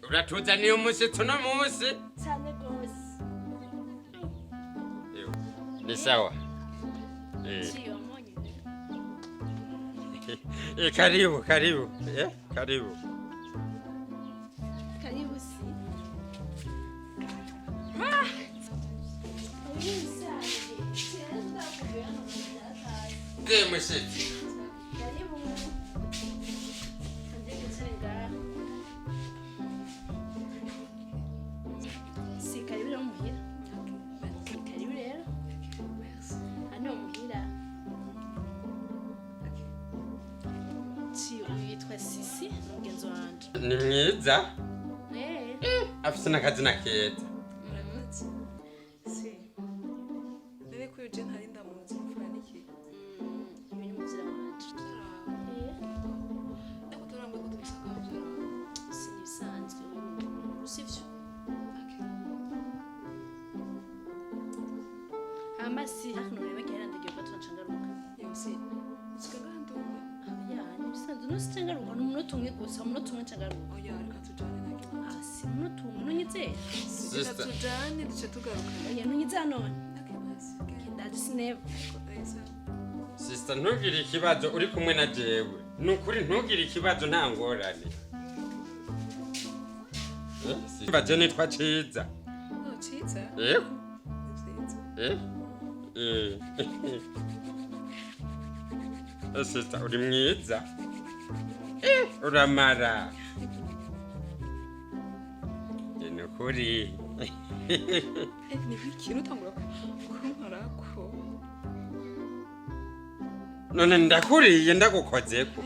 Uratuzaniye umushyitsi uno munsi. Cyane rwose. Ni sawa. Ciyo monye. Karibu, karibu. Karibu. Karibu si. Ndiye mushyitsi. Karibu. Ngiye gusenga. Si karibu rero muhira. Karibu rero. Hano muhira. Ci uyu yitwa Sisi, mugenzi wanje. Ni mwiza. Eh. Afise n'akazina keza. Murakoze. Si. None ko uyu je ntari ndamuzi, mfura niki? Uyu ni muzira wanje. Eh. Ariko turangwa ko tumusanga muvyara wawe. Si ibisanzwe, sivyo? Okay. Hama si hano rero bagera ndagiye gufata ncangaruka. Yewe si. Sika ngaha ndumwe. Ya, ni ibisanzwe no sincangaruka, ni umunota umwe gusa, umunota umwe ncangaruka. Oya, reka tujane nta kibazo. Ah, si umunota umwe ntunyizera. Reka Sister. tujane duce tugaruka. Oya, ntunyizera none. Okay, basi. Genda. Ndaje sineva. Ariko, sawa. Sister, ntugire ikibazo uri kumwe na jewe. Ni ukuri ntugire ikibazo, nta ngorane. Simba, je nitwa Ciza. Oh, Ciza. Yego. Ni vyiza. Sister, uri mwiza. Uramara. Ni ukuri. Ni biki nutangura kunkorako? None ndakuriye ndagukozeko.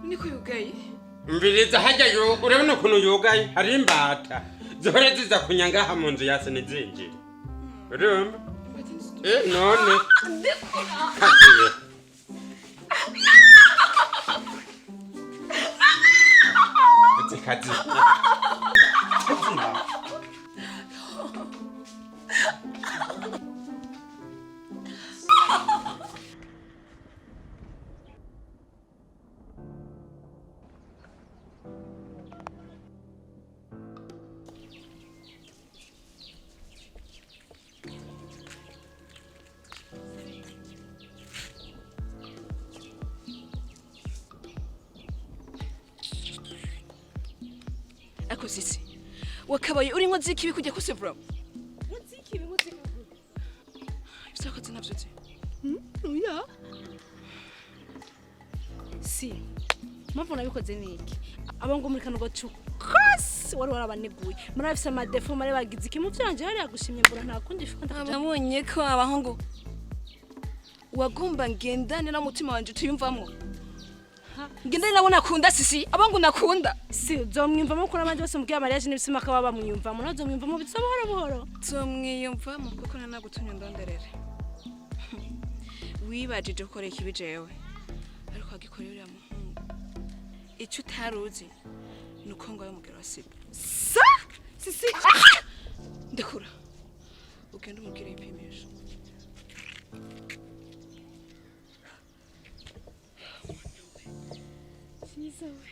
Niko yugaye. Mbiriza hajya yo urabona ukuntu yugaye, hari imbata zihora ziza kunyangaha mu nzu yase ntizinjire, urumva? Imbata nziza. None kazibe. Uzi kazibe. Kazibe. Ariko Sisi, wakabaye uri inkozi y'ikibi kujya kose bro. Nkozi y'ikibi, nkozi y'ikibi. Ivyo wakoze navyo uzi. Oya. Si. Mpamvu nabikoze ni iki? Abo ngo muri kano gacu kose wari warabaneguye. Muri afise amadefo, muri bagize iki mu vyanje hariya gushimye mbura nta kundi fiko ndakuja. Nabonye ko abahungu wagomba ngendane n'umutima wanje utuyumvamwo. Ngendane nabo nakunda, Sisi, abahungu nakunda. Si uzomwiyumvamo kuri abandi bose mubwiye mariage n'ibisima akaba bamwiyumvamo, nawe uzomwiyumvamo biza buhoro buhoro. Nzomwiyumvamo kuko nanagutumye ndonderere. Wibajije gukora ikibi jewe, ariko wagikoreye uriya muhungu. Icyo utari uzi ni uko ngo umugero wa sida. Sa Sisi, ah! Ndekura ugende umubwire yipimisha. Cyiza we.